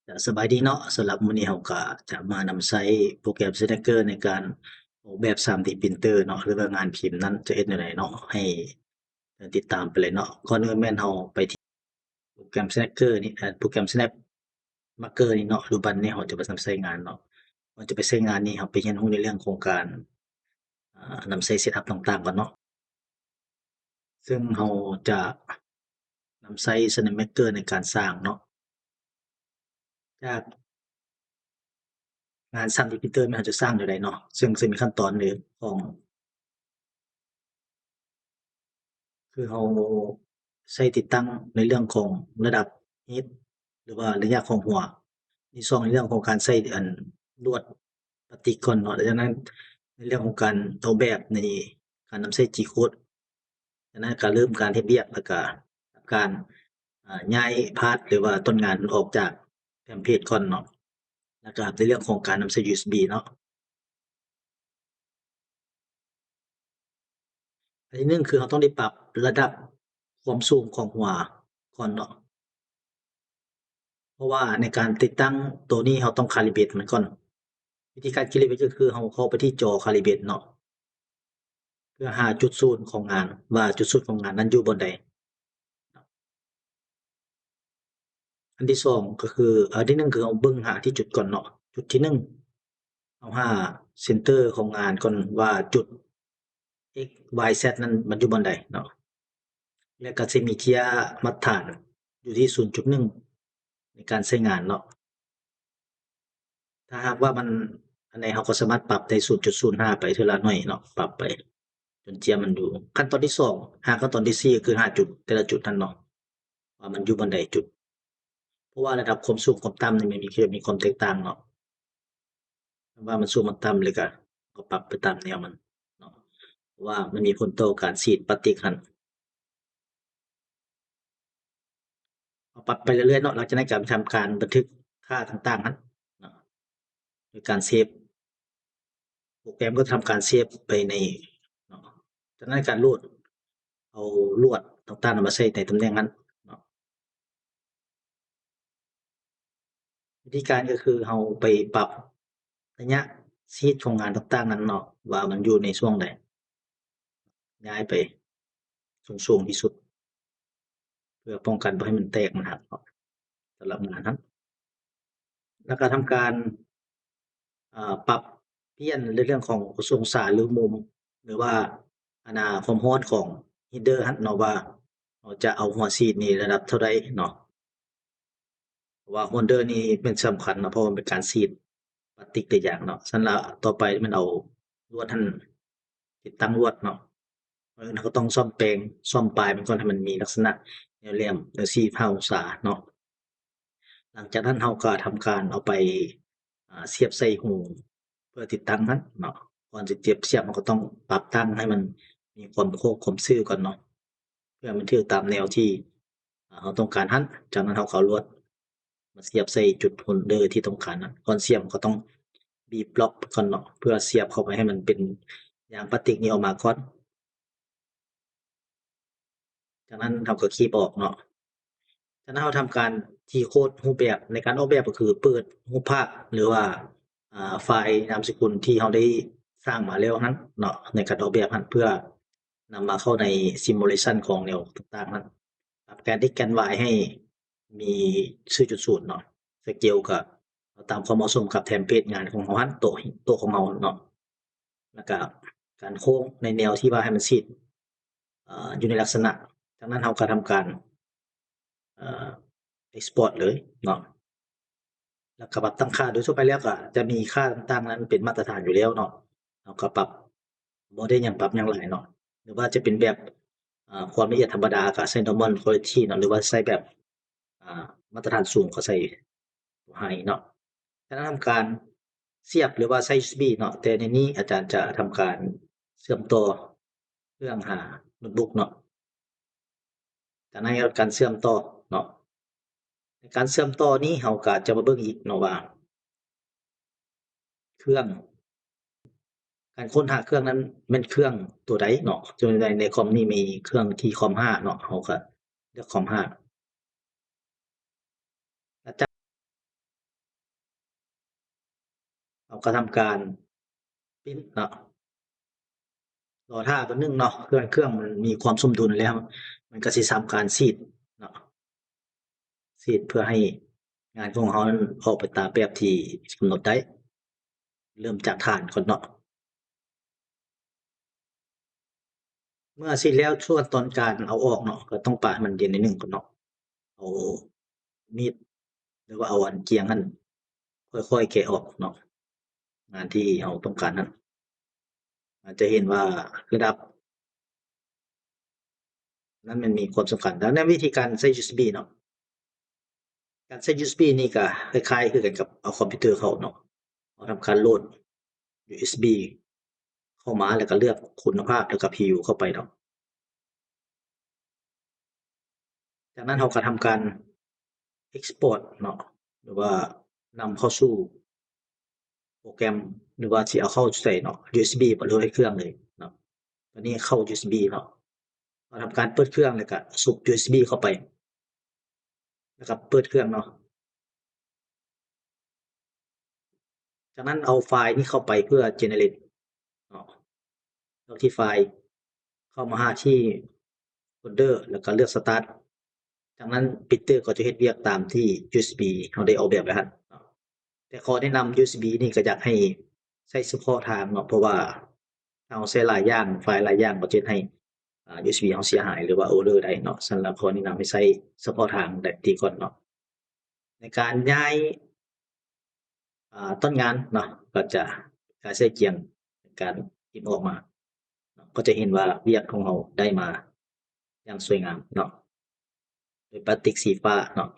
ຈະສະບາຍດີເນາະ, ສຳລັບມື້ນີ້ເຮົາກະຈະມານຳໃຊ້ໂປຣແກຣມ Snacker ໃນການອອກແບບ ສາມດີ Printer ເນາະ ຫຼືວ່າງານພິມນັ້ນຈະເຮັດແນວໃດເນາະ, ໃຫ້ຕິດຕາມໄປເລີຍເນາະ. ກ່ອນອື່ນແມ່ນເຮົາໄປທີ່ໂປຣແກຣມ Snacker ນີ້ ເອີ ໂປຣແກຣມ Snap Marker ນີ້ເນາະ, ຫຼືບັນນີ້ເຮົາຈະໄປນຳໃຊ້ງານເນາະ. ກ່ອນຈະໄປໃຊ້ງານນີ້ ເຮົາໄປຮຽນຮູ້ໃນເລື່ອງຂອງການ ອາ ນຳໃຊ້ Setup ຕ່າງໆ ກ່ອນເນາະ. ເຊິ່ງເຮົາຈະນຳໃຊ້ Snack Maker ໃນການສ້າງເນາະ. ຈາກງານ ສາມດີ Printer ແມ່ນເຮົາຈະສ້າງແນວໃດເນາະ, ເຊິ່ງ ເຊິ່ງມີຂັ້ນຕອນໃນຂອງ ຄືເຮົາໃຊ້ຕິດຕັ້ງໃນເລື່ອງຂອງລະດັບ Head ຫຼືວ່າໄລຍະຂອງຫົວ, ທີສອງໃນເລື່ອງຂອງການໃຊ້ ອັນ ລວດປາຕິກກ່ອນເນາະ. ຈາກນັ້ນໃນເລື່ອງຂອງການອອກແບບໃນການນຳໃຊ້ G-Code, ຈາກນັ້ນກະເລີ່ມການເຮັດວຽກ ແລ້ວກະການ ອາ ຍ້າຍພາດ ຫຼືວ່າຕົ້ນງານອອກຈາກ Template ກ່ອນເນາະ, ແລ້ວກະໃນເລື່ອງຂອງການນຳໃຊ້ USB ເນາະ. ອັນທີໜຶ່ງ ຄືເຮົາຕ້ອງໄດ້ປັບລະດັບຄວາມສູງຂອງຫົວກ່ອນເນາະ, ເພາະວ່າໃນການຕິດຕັ້ງໂຕນີ້ ເຮົາຕ້ອງ Calibrate ມັນກ່ອນ. ວິທີການ Calibrate ກໍຄືເຮົາເຂົ້າໄປທີ່ຈໍ Calibrate ເນາະ, ເພື່ອຫາຈຸດສູນຂອງງານ ວ່າຈຸດສູນຂອງງານນັ້ນຢູ່ບ່ອນໃດ. ອັນທີສອງກໍຄື ອັນທີໜຶ່ງຄືເຮົາເບິ່ງຫາທີ່ຈຸດກ່ອນເນາະ. ຈຸດທີໜຶ່ງ ເຮົາຫາ center ຂອງງານກ່ອນວ່າຈຸດ x y z ນັ້ນມັນຢູ່ບ່ອນໃດເນາະ, ແລະກໍຊິມີເທຍມາດຕະຖານຢູ່ທີ່ສູນຈຸດໜຶ່ງໃນການໃຊ້ງານເນາະ. ຖ້າຫາກວ່າມັນອັນໃດ ເຮົາກໍສາມາດປັບໄດ້ ສູນຈຸດສູນຫ້າ ໄປເທື່ອລະໜ້ອຍເນາະ, ປັບໄປຈົນເທຍມັນຢູ່. ຂັ້ນຕອນທີສອງ ຫາຂັ້ນຕອນທີສີ່ ກໍຄືຫາຈຸດແຕ່ລະຈຸດນັ້ນເນາະ ວ່າມັນຢູ່ບ່ອນໃດຈຸດ, ເພາະວ່າລະດັບຄວາມສູງຄວາມຕ່ຳນີ້ມັນມີ ຄືມີຄວາມແຕກຕ່າງເນາະ, ວ່າມັນສູງມັນຕ່ຳ ແລ້ວກໍ ກໍປັບໄປຕາມແນວມັນເນາະ, ເພາະວ່າມັນມີຜົນຕໍ່ການສີດປາຕິກຫັ້ນ. ເຮົາປັບໄປເລື້ອຍໆເນາະ, ຫຼັງຈາກນັ້ນກໍທຳການບັນທຶກຄ່າຕ່າງໆຫັ້ນເນາະ ໂດຍການເຊບ. ໂປຣແກຣມກໍທຳການເຊບໄປໃນເນາະ, ຈາກນັ້ນການໂຫຼດ ເອົາລວດຕ່າງໆມາໃສ່ໃນຕຳແໜ່ງຫັ້ນເນາະ. ວິທີການກໍຄືເຮົາໄປປັບໄລຍະຊີດຂອງງານຕ່າງໆນັ້ນເນາະ ວ່າມັນຢູ່ໃນຊ່ວງໃດ, ຍ້າຍໄປສູງໆທີ່ສຸດ ເພື່ອປ້ອງກັນບໍ່ໃຫ້ມັນແຕກມັນຫັກເນາະ ສຳລັບງານຫັ້ນ. ແລ້ວກໍທຳການ ເອີ ປັບປ່ຽນໃນເລື່ອງຂອງອົງສາ ຫຼື ມຸມ ຫຼືວ່າອັນນ່າ ຄວາມຮອດຂອງ header ຫັ້ນເນາະ ວ່າເຮົາຈະເອົາຫົວສີດນີ້ລະດັບເທົ່າໃດເນາະ. ເພາະວ່າ holder ນີ້ແມ່ນສຳຄັນເນາະ ເພາະວ່າມັນເປັນການສີດປາຕິກຫຼາຍຢ່າງເນາະ. ຊັ້ນລະຕໍ່ໄປແມ່ນເອົາລວດຫັ້ນ ຕິດຕັ້ງລວດເນາະ, ເຮົາກໍຕ້ອງສ້ອມແປງ ສ້ອມປາຍມັນກ່ອນ ໃຫ້ມັນມີລັກສະນະແນວແຫຼມ ແນວສີ່ສິບຫ້າອົງສາເນາະ. ຫຼັງຈາກນັ້ນເຮົາກໍທຳການເອົາໄປ ອາ ສຽບໃສ່ຮູເພື່ອຕິດຕັ້ງຫັ້ນເນາະ. ກ່ອນຈະສຽບ ສຽບເຮົາກໍຕ້ອງປັບຕັ້ງໃຫ້ມັນມີຄວາມໂຄ້ງຄວາມຊື່ກ່ອນເນາະ ເພື່ອໃຫ້ມັນຖືກຕາມແນວທີ່ ອາ ເຮົາຕ້ອງການຫັ້ນ. ຈາກນັ້ນເຮົາກໍເອົາລວດມາສຽບໃສ່ຈຸດໂຮລເດີທີ່ຕ້ອງການຫັ້ນ. ກ່ອນສຽບເຮົາກໍຕ້ອງບີບລັອກກ່ອນເນາະ ເພື່ອສຽບເຂົ້າໄປໃຫ້ມັນເປັນຢາງປາຕິກນີ້ອອກມາກ່ອນ. ຈາກນັ້ນເຮົາກໍຄີບອອກເນາະ. ຈາກນັ້ນເຮົາທຳການ G-Code ຮູບແບບໃນການອອກແບບ ກໍຄືເປີດຮູບພາບ ຫຼືວ່າ ອາ ໄຟລ໌ນາມສະກຸນທີ່ເຮົາໄດ້ສ້າງມາແລ້ວຫັ້ນເນາະ ໃນການອອກແບບຫັ້ນ ເພື່ອນຳມາເຂົ້າໃນ simulation ຂອງແນວຕ່າງໆຫັ້ນ. ປັບແກນ x ແກນ y ໃຫ້ມີຊື່ຈຸດສູນເນາະ. ສະເກວກໍເອົາຕາມຄວາມເໝາະສົມກັບເທມເພລດງານຂອງເຮົາຫັ້ນ ໂຕະ ໂຕະຂອງເຮົາເນາະ. ແລ້ວກະການໂຄ້ງໃນແນວທີ່ວ່າໃຫ້ມັນຊິດ ເອີ ຢູ່ໃນລັກສະນະ. ຈາກນັ້ນເຮົາກໍທຳການ ເອີ export ເລີຍເນາະ. ແລ້ວກໍປັບຕັ້ງຄ່າ. ໂດຍທົ່ວໄປແລ້ວກໍຈະມີຄ່າຕ່າງໆນັ້ນເປັນມາດຕະຖານຢູ່ແລ້ວເນາະ, ເຮົາກໍປັບ ບໍ່ໄດ້ຫຍັງ ປັບຫຍັງຫຼາຍເນາະ. ຫຼືວ່າຈະເປັນແບບ ເອີ ຄວາມລະອຽດທຳມະດາກໍໃສ່ normal quality ເນາະ, ຫຼືວ່າໃສ່ແບບ ອາ ມາດຕະຖານສູງກໍໃສ່ໄຮເນາະ. ຈາກນັ້ນທຳການສຽບ ຫຼືວ່າໃສ່ ຢູເອສບີ ເນາະ, ແຕ່ໃນນີ້ອາຈານຈະທຳການເຊື່ອມຕໍ່ເຄື່ອງຫາໂນ້ດບຸກເນາະ. ຈາກນັ້ນການເຊື່ອມຕໍ່ເນາະ. ໃນການເຊື່ອມຕໍ່ນີ້ເຮົາກໍຈະມາເບິ່ງອີກເນາະວ່າ ເຄື່ອງ ການຄົ້ນຫາເຄື່ອງນັ້ນແມ່ນເຄື່ອງຕົວໃດເນາະ. ສ່ວນໃຫຍ່ໃນຄອມນີ້ມີເຄື່ອງທີ່ຄອມຫ້າເນາະ, ເຮົາກໍເລືອກຄອມຫ້າ. ຫຼັງຈາກ ກໍທຳການປິດເນາະ ລໍຖ້າແປັບໜຶ່ງເນາະ ເຄື່ອງ ເຄື່ອງມັນມີຄວາມສົມດຸນແລ້ວ ມັນກໍຊິທຳການສີດເນາະ ສີດເພື່ອໃຫ້ງານຂອງເຮົານັ້ນອອກໄປຕາມແບບທີ່ກຳນົດໄດ້. ເລີ່ມຈາກຖານກ່ອນເນາະ. ເມື່ອສີດແລ້ວ ສ່ວນຕອນການເອົາອອກເນາະ ກໍຕ້ອງປະໃຫ້ມັນເຢັນໜ້ອຍໜຶ່ງກ່ອນເນາະ. ເອົາມີດ ຫຼືວ່າເອົາອັນຈຽງຫັ້ນ ຄ່ອຍໆແກະອອກເນາະ ງານທີ່ເຮົາຕ້ອງການຫັ້ນ. ອາດຈະເຫັນວ່າລະດັບນັ້ນມັນມີຄວາມສຳຄັນ. ແລ້ວໃນວິທີການໃຊ້ ຢູເອັສບີ ເນາະ ການໃຊ້ ຢູເອັສບີ ນີ້ກໍຄ້າຍໆຄືກັນກັບເອົາຄອມພິວເຕີເຂົ້າເນາະ. ເຮົາທຳການໂຫຼດ ຢູເອັສບີ ເຂົ້າມາ ແລ້ວກໍເລືອກຄຸນນະພາບ ແລ້ວກໍ ພີຢູ ເຂົ້າໄປເນາະ. ຈາກນັ້ນເຮົາກໍທຳການ export ເນາະ ຫຼືວ່ານຳເຂົ້າສູ່ໂປຣແກຣມ ຫຼືວ່າຊິເອົາເຂົ້າໃສ່ເນາະ ຢູເອັສບີ ບໍ່ ຫຼືໃນເຄື່ອງເລີຍເນາະ. ຕອນນີ້ເຂົ້າ ຢູເອັສບີ ເນາະ ເຮົາທຳການເປີດເຄື່ອງ ແລ້ວກໍຊຸບ ຢູເອັສບີ ເຂົ້າໄປ ແລ້ວກໍເປີດເຄື່ອງເນາະ. ຈາກນັ້ນເອົາໄຟລ໌ນີ້ເຂົ້າໄປເພື່ອ generate ເນາະ ເລືອກທີ່ໄຟລ໌ ເຂົ້າມາຫາທີ່ໂຟນເດີ ແລ້ວກໍເລືອກ start. ຈາກນັ້ນ printer ກໍຈະເຮັດວຽກຕາມທີ່ ຢູເອັສບີ ເຮົາໄດ້ອອກແບບໄວ້ຫັ້ນເນາະ. ແຕ່ຂໍແນະນຳ ຢູເອັສບີ ນີ້ກໍຢາກໃຫ້ໃຊ້ສະເພາະທາງເນາະ ເພາະວ່າຖ້າເຮົາໃຊ້ຫຼາຍຢ່າງ ໄຟລ໌ຫຼາຍຢ່າງ ກໍຈະເຮັດໃຫ້ ອ່າ ຢູເອັສບີ ເຮົາເສຍຫາຍ ຫຼືວ່າ error ໄດ້ເນາະ. ສະນັ້ນແລ້ວ ຂໍແນະນຳໃຫ້ໃຊ້ສະເພາະທາງໄດ້ດີກ່ອນເນາະ. ໃນການຍ້າຍ ອ່າ ຕົ້ນງານເນາະ ກໍຈະການໃຊ້ຈຽງໃນການເກັບອອກມາເນາະ ກໍຈະເຫັນວ່າວຽກຂອງເຮົາໄດ້ມາຢ່າງສວຍງາມເນາະ ໂດຍປາຕິກສີຟ້າເນາະ.